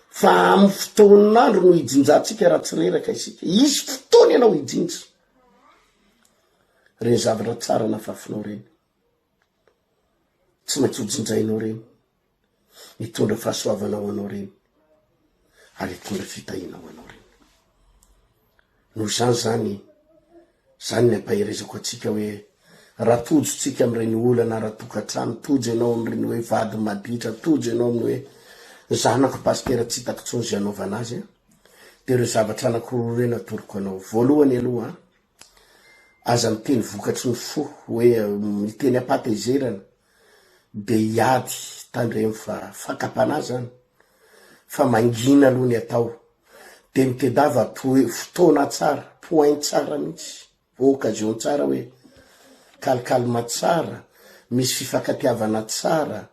Speaker 1: fa amin'ny fotoan'andro no hijinjantsika raha tsy reraka isika. Hisy fotoana ianao hijinja. Ireny zavatra tsara nafafinao ireny, tsy maintsy hojinjainao ireny. Hitondra fahasoavana ho anao ireny ary hitondra fitahiana ho anao ireny. Noho izany zany, zany ny ampaherezako antsika hoe raha tojo tsika amin'ireny olana ara-tokantrano, tojo ianao amin'ireny hoe vady maditra, tojo ianao amin'ny hoe zanako pasitera tsy hitako intsony izay anaovana azy an, de ireo zavatra anankiroa ireo no atoroko anao. Voalohany aloha an, aza miteny vokatry ny fo hoe miteny am-pahatezerana, de hiady tandremo fa fakam-panahy zany fa mangina aloha ny atao de mitedava toe fotoana tsara point tsara mihitsy occasion tsara hoe calcalme tsara misy fifankatiavana tsara.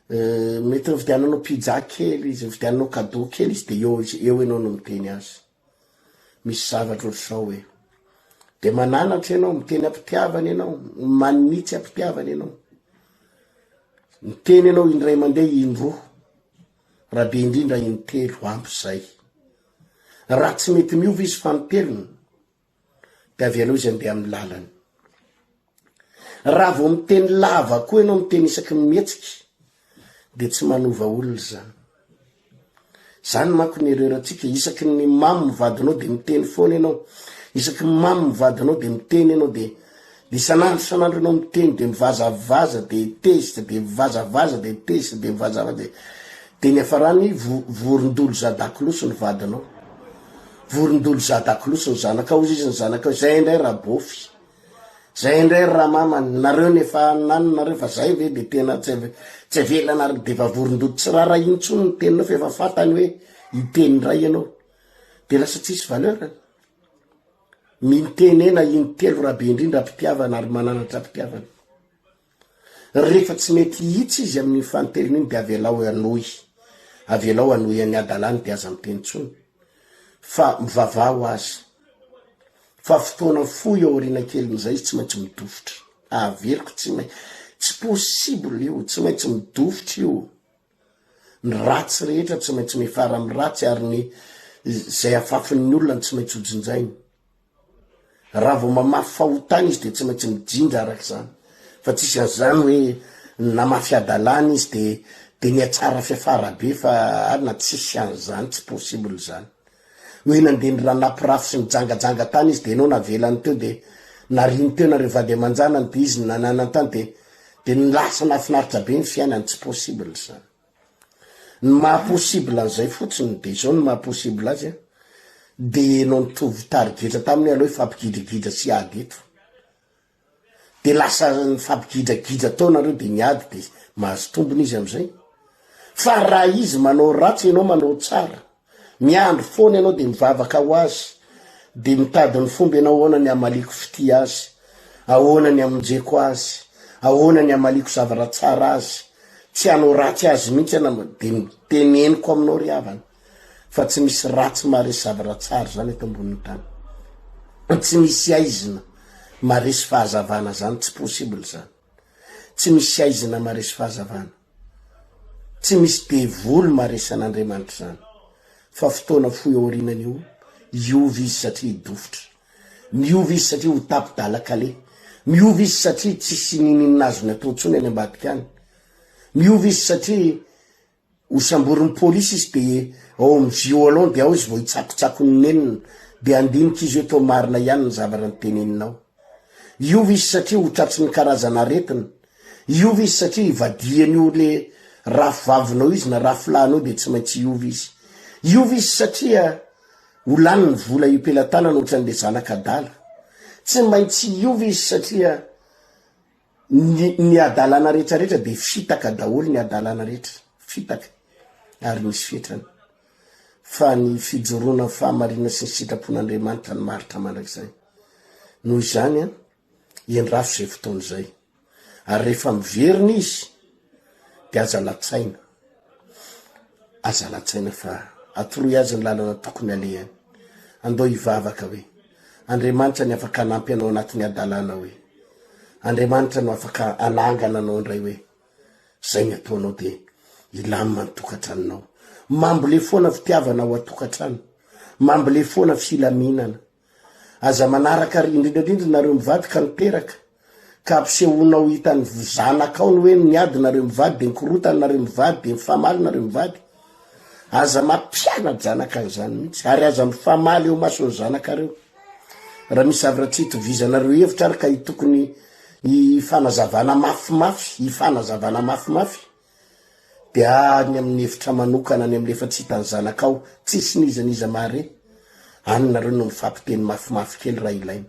Speaker 1: Mety nividiananao pizza kely izy, nividiananao cadeau kely izy de eo izy, eo ianao no miteny azy. Misy zavatra ohatr'izao hoe. De mananatra ianao, miteny am-pitiavana ianao, manitsy am-pitiavana ianao. Miteny ianao indray mandeha indroa, raha be indrindra intelo, ampy zay. Raha tsy mety miova izy fanintelony, de avelao izy andeha amin'ny lalany. Raha vao miteny lava koa ianao miteny isaky ny mihetsika de tsy manova olona izany. Zany manko ny erreur antsika, isaky ny mamo ny vadinao de miteny foana ianao, isaky ny mamo ny vadinao de miteny ianao de de isan'andro isan'andro ianao miteny de mivazavaza de tezitra de mivazavaza de tezitra de mivazavaza de de niafarany vorondolo zadakolosy ny vadinao. Vorondolo zadakolosy ny zanakao ozy izy ny zanakao, zay indray rabôfy. Zay indray ry ramama, nareo ny efa nanina nareo fa zay ve de tena tsy tsy avelanareo de efa vorondolo tsy raharahiany intsony ny teninao fa efa fantany hoe hiteny indray ianao de lasa tsisy valeur-ny. Mitenena intelo raha be indrindra am-pitiavana ary mananatra am-pitiavana. Rehefa tsy mety hihitsy izy amin'iny fanintelony iny de avelao hanohy, avelao hanohy an'ny hadalany de aza miteny intsony fa mivavaha ho azy fa fotoana fohy ao aoriana kelin'izay izy tsy maintsy midofotra, averiko tsy mai- tsy possible io, tsy maintsy midofotra io, ny ratsy rehetra tsy maintsy miafara amin'ny ratsy ary ny zay afafin'ny olona no tsy maintsy hojinjainy. Raha vao mamafy fahotana izy dia tsy maintsy mijinja araka izany. Fa tsisy an'izany hoe namafy hadalana izy dia dia nihatsara fiafara be fa alina tsisy an'izany, tsy possible izany. Hoe nandeha nanampirafy sy nijangajanga tany izy dia ianao navelany teo dia nariany teo nareo vady aman-janany dia izy nananany tany dia dia lasa nahafinaritra be ny fiainany, tsy possible izany. Ny maha possible an'izay fotsiny de izao no maha possible azy an, de enao nitovy tarigetra taminy aleo hifampigidragidra sy hiady eto, de lasa nifampigidragidra tao nareo de niady de mahazo tombony izy am'izay, fa raha izy manao ratsy enao manao tsara, Miandry foana ianao dia mivavaka ho azy, dia mitady ny fomba ianao ahoana ny hamaliako fitia azy, ahoana ny hamonjeko azy, ahoana ny hamaliako zavatra tsara azy, tsy hanao ratsy azy mihitsy ianao, dia teneniko aminao ry havana fa tsy misy ratsy maharesy zavatra tsara izany eto ambonin'ny tany, tsy misy aizina maharesy fahazavana izany, tsy possible izany, tsy misy aizina maharesy fahazavana. Tsy misy devoly maharesy an'Andriamanitra izany, fa fotoana fohy aorianan'io, hiova izy satria hidofotra. Miova izy satria ho tapi-dalan-kaleha. Miova izy satria tsisy ninininona azony atao intsony any ambadika any. Miova izy satria ho samborin'ny polisy izy dia ao amin'ny violon dia ao izy vao hitsakotsako ny nenina dia handinika izy hoe toa marina ihany ny zavatra noteneninao. Hiova izy satria ho tratry ny karazana aretina. Hiova izy satria hivadihan'io le rafivavinao izy na rafilahinao dia tsy maintsy hiova izy. Hiova izy satria ho lany ny vola eo am-pelatanana ohatran'le zanak'adala. Tsy maintsy hiova izy satria ny ny hadalana rehetra rehetra dia fitaka daholo ny hadalana rehetra, fitaka ary misy fetrany. Fa ny fijoroana ny fahamarinana sy ny sitrapon'Andriamanitra no maharitra mandrakizay. Noho izany an, Iandraso izay fotoana izay. Ary rehefa miverina izy de aza latsaina, aza latsaina fa atoroy azy ny lalana tokony alehany. Andao hivavaka hoe, Andriamanitra ny afaka hanampy anao anatin'ny hadalana hoe, Andriamanitra no afaka hanangana anao indray hoe, zay ny ataonao de hilamina ny tokantranonao. Mambole foana fitiavana ao an-tokantrano, mambole foana filaminana. Aza manaraka ary indrindra indrindra nareo mivady ka niteraka ka ampisehoanao hitan'ny zanakao ny hoe niady nareo mivady de nikorotana nareo mivady de nifamaly nareo mivady. Aza mampiana-janaka an'izany mihitsy ary aza mifamaly eo mason'ny zanakareo. Raha misy zavatra tsy itovizanareo hevitra ary ka tokony hifanazavana mafimafy, hifanazavana mafimafy, Dia any amin'ny efitra manokana any amin'ilay efa tsy hitan'ny zanakao, tsisy n'iza n'iza mahare, any nareo no mifampiteny mafimafy kely raha ilaina.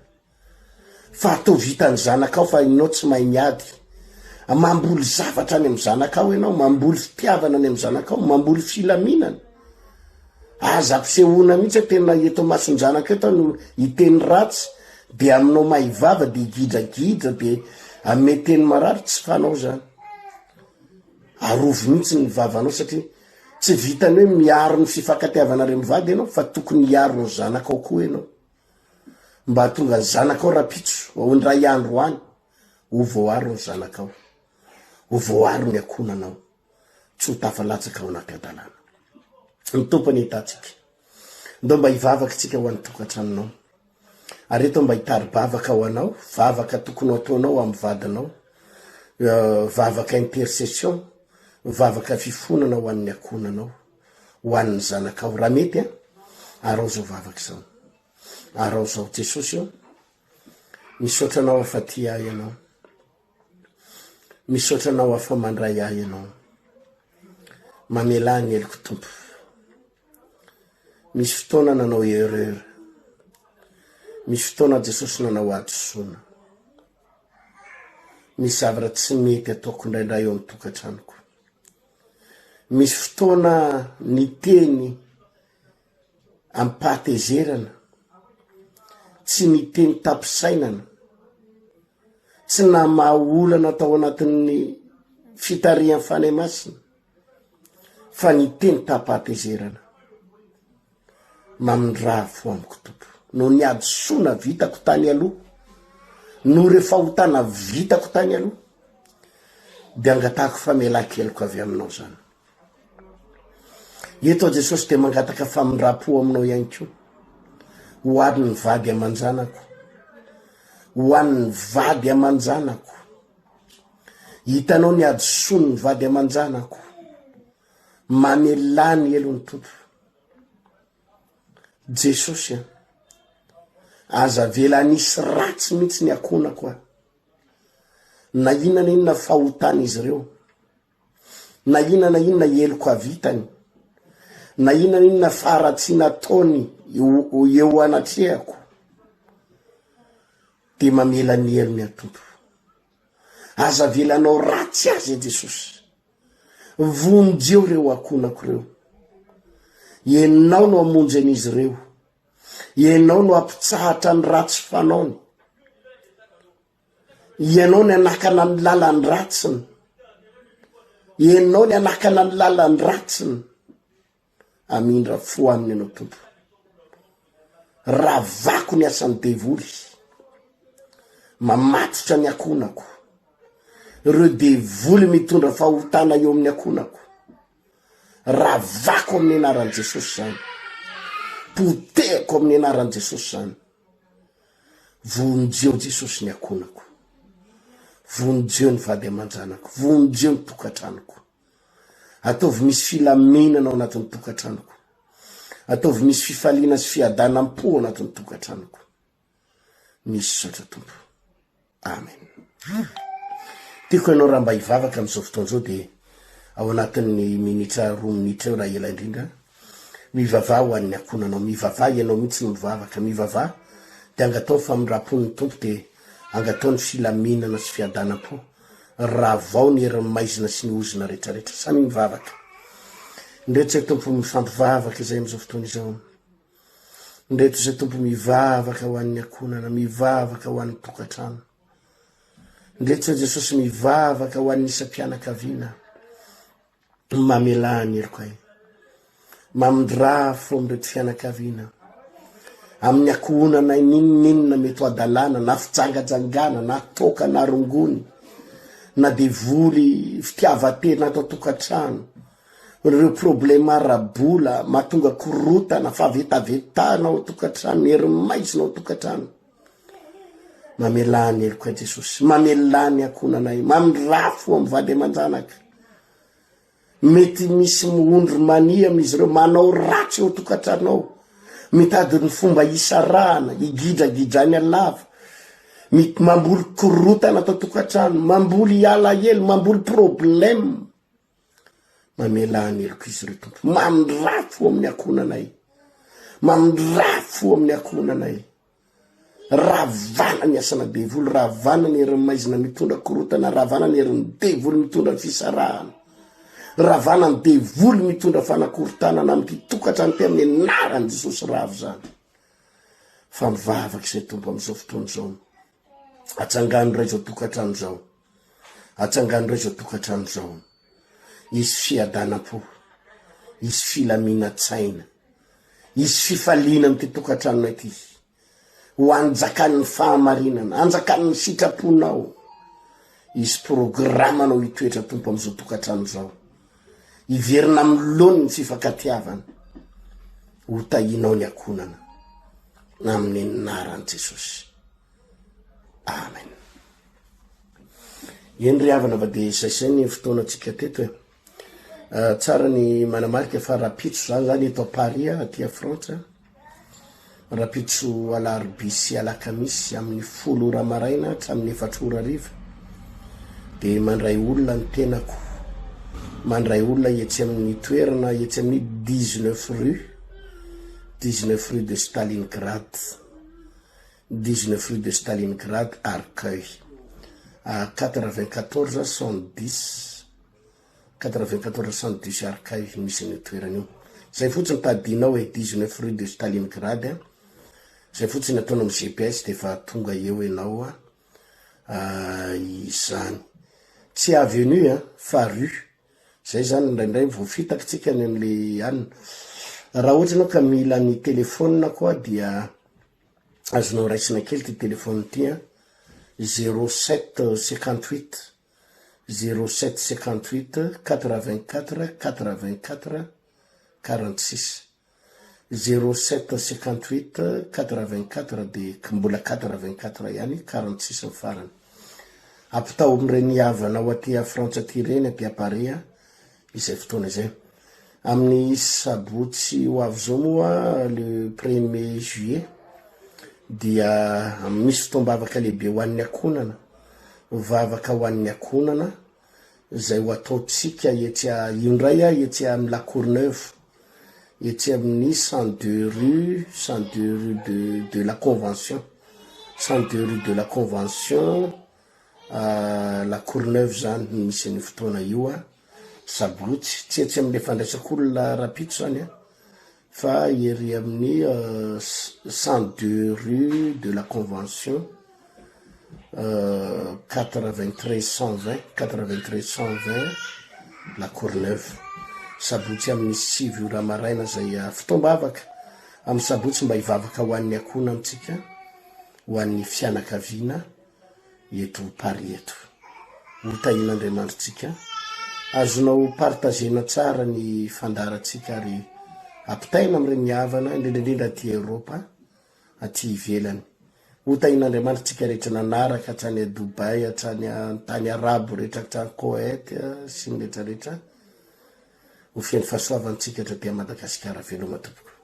Speaker 1: Fa ataovy hitan'ny zanakao fa ianao tsy mahay miady. Mamboly zavatra any amin'ny zanakao ianao, mamboly fitiavana any amin'ny zanakao, mamboly filaminana. Aza ampisehoana mihitsy hoe tena eto imason-janaka eto aho no hiteny ratsy, dia aminao mahay vava dia higidragidra, dia hanome teny marary, tsy fanao izany. Arovy mihitsy ny vavanao satria tsy vitan'ny hoe miaro ny fifankatiavanareo mivady ianao fa tokony hiaro ny zanakao koa ianao. Mba hahatonga ny zanakao rahampitso ao indray andro any ho voaaro ny zanakao, ho voaaro ny ankohonanao, tsy ho tafalatsaka ao anaty hadalana. Ny Tompo anie hitantsika. Ndao mba hivavaka isika ho an'ny tokantranonao. Ary eto mba hitari-bavaka ho anao, vavaka tokony ho ataonao amin'ny vadinao, vavaka intercession, vavaka fifonana ho an'ny ankohonanao, ho an'ny zanakao. Raha mety an, arao izao vavaka izao. Arao izao, Jesosy ô, misaotra anao aho fa tia ahy ianao. Misaotra anao aho fa mandray ahy ianao. Mamelà ny heloko Tompo. Misy fotoana nanao erreur. Misy fotoana Jesosy nanao hadisoana. Misy zavatra tsy mety ataoko indraindray eo amin'ny tokantranoko. Misy fotoana niteny amim-pahatezerana, tsy niteny tam-pisainana, tsy namaha olana tao anatin'ny fitarihan'ny Fanahy Masina, fa niteny tam-pahatezerana. Mamindrà fo amiko Tompo, noho ny hadisoana vitako tany aloha, noho ireo fahotana vitako tany aloha, dia angatahako famelan-keloka avy aminao izany. Eto aho Jesosy dia mangataka famindram-po aminao ihany koa, ho an'ny vady aman-janako, ho an'ny vady aman-janako. Hitanao ny hadisoan'ny vady aman-janako. Mamelà ny helony Tompo. Jesosy a, aza avela hanisy ratsy mihitsy ny akonako aho. Na inona na inona fahotan'izy ireo. Na inona na inona heloka vitany, na inona na inona faharatsiana ataony eo anatrehako, dia mamela ny helony aho Tompo. Aza avelanao ratsy azy e Jesosy. Vonjeo ireo akonako ireo. Ianao no hamonjy an'izy ireo. Ianao no hampitsahatra ny ratsy fanaony. Ianao ny hanakana ny lalan-dratsiny. Ianao ny hanakana ny lalan-dratsiny. Hamindra fo aminy ianao Tompo. Ravako ny asan'ny devoly. Mamatotra ny akonako. Ireo devoly mitondra fahotana eo amin'ny akonako. Ravako amin'ny anaran'i Jesosy izany. Potehako amin'ny anaran'i Jesosy izany. Vonjeo Jesosy ny akonako. Vonjeo ny vady aman-janako. Vonjeo ny tokantranoko. Ataovy misy filaminana ao anatin'ny tokantranoko. Ataovy misy fifaliana sy fiadanam-po ao anatin'ny tokantranoko. Misaotra Tompo. Amen. Tiako ianao raha mba hivavaka amin'izao fotoana izao dia ao anatin'ny minitra roa minitra eo raha ela indrindra. Mivavaha ho an'ny ankohonanao, mivavaha ianao mihitsy no mivavaka, mivavaha dia angatao ny famindram-pon'ny Tompo dia angatao ny filaminana sy fiadanam-po. Ravao ny herin'ny maizina sy ny ozona rehetrarehetra. Samy mivavaka. Ndreto izay Tompo mifampivavaka izay amin'izao fotoana izao. Ndreto izay Tompo mivavaka ho an'ny ankohonana, mivavaka ho an'ny tokantrano. Ndreto izay Jesosy mivavaka ho an'ny isam-pianakaviana. Mamelà ny helokay. Mamindrà fo amin'ireto fianakaviana. Amin'ny ankohonanay n'inon'inona mety ho hadalana na fijangajangana na toaka na rongony na devoly fitiavan-tena ato an-tokantrano. Ireo problema ara-bola mahatonga korotana, fahavetavetana ao an-tokantrano, herimaizina ao an-tokantrano. Mamelà ny helokay Jesosy, mamelà ny ankohonanay, mamindrà fo amin'ny vady aman-janaka. Mety misy miondry mania amin'izy ireo, manao ratsy eo an-tokantrano ao, mitady ny fomba hisarahana, higidragidrany lava, mamboly korotana ato an-tokantrano, mamboly alahelo, mamboly problème. Mamelà ny heloka izy ireo Tompo. Mamindrà fo amin'ny ankohonanay. Mamindrà fo amin'ny ankohonanay. Ravana ny asana devoly, ravana ny herin'ny maizina mitondra korotana, ravana ny herin'ny devoly mitondra fisarahana. Ravana ny devoly mitondra fanakorontanana amin'ity tokantrano ity amin'ny anaran'i Jesosy ravo izany. Fa mivavaka izay Tompo amin'izao fotoana izao. Atsangano ray izao tokantrano izao. Atsangano ray izao tokantrano izao. Hisy fiadanam-po, hisy filaminan-tsaina, hisy fifaliana amin'ity tokantranonay ity. Ho anjakan'ny fahamarinana, anjakan'ny sitraponao. Hisy programanao hitoetra Tompo amin'izao tokantrano izao. Hiverina amin'ny laoniny ny fifankatiavana. Ho tahianao ny ankohonana. Amin'ny anaran'i Jesosy. Amen. Eny ry havana fa dia izay ny fotoanantsika teto e. Ah, tsara ny manamarika fa rapitso zany zany eto Paris ah, aty Frantsa. Rapitso alarobia sy alakamisy amin'ny folo ora maraina hatramin'ny efatra ora hariva dia mandray olona ny tenako. Mandray olona etsy amin'ny toerana etsy amin'ny 19 rue 19 rue de Stalingrad. 19 rue de Stalingrad, Arcueil, à 94 110, 94 110 Arcueil no misy an'io toerana io. Zay fotsiny tadidinao e, 19 rue de Stalingrad a, zay fotsiny ataonao amin'ny GPS de efa tonga eo ianao a, izany. Tsy avenue a, fa rue. Zay zany indraindray voafitaka tsika any amle anona. Raha ohatra ianao ka mila ny telephone koa dia azonao raisina kely ty telephone ty an, zéro sept cinquante huit, zéro sept cinquante huit quatre vingt quatre quatre vingt quatre quarante six, zéro sept cinquante huit quatre vingt quatre de mbola quatre vingt quatre ihany quarante six ny farany. Ampitao amin'ireny havanao aty a Frantsa aty ireny aty a Paris an, izay fotoana izay. Amin'ny sabotsy ho avy izao moa le premier juillet dia misy fotoam-bavaka lehibe ho an'ny ankohonana, vavaka ho an'ny ankohonana izay ho ataontsika etsy io indray etsy amin'ny la Courneuve, etsy amin'ny 102 rue, 102 rue de de la convention, 102 rue de la convention la Courneuve zany no misy an'io fotoana io an. Sabotsy, tsy etsy amin'ilay fandraisako olona rahampitso zany an, fa ery amin'ny 102 rue de la convention 93 120, 93 120 la Courneuve. Sabotsy amin'ny sivy ora maraina zay fotoam-bavaka, amin'ny sabotsy mba hivavaka ho an'ny ankohonantsika, ho an'ny fianakaviana. eto Paris eto. Ho tahian'Andriamanitra Azonao partagena tsara ny fandaharantsika ary ampitaina amin'ireny havana, indrindra indrindra aty Eoropa, aty ivelany. Ho tahian'Andriamanitra tsika rehetra nanaraka hatrany a Dubaï, hatrany an-tany arabo rehetra, hatrany Koweït sy ny rehetra rehetra. Ho feno fahasoavantsika hatraty Madagasikara. Veloma tompoko.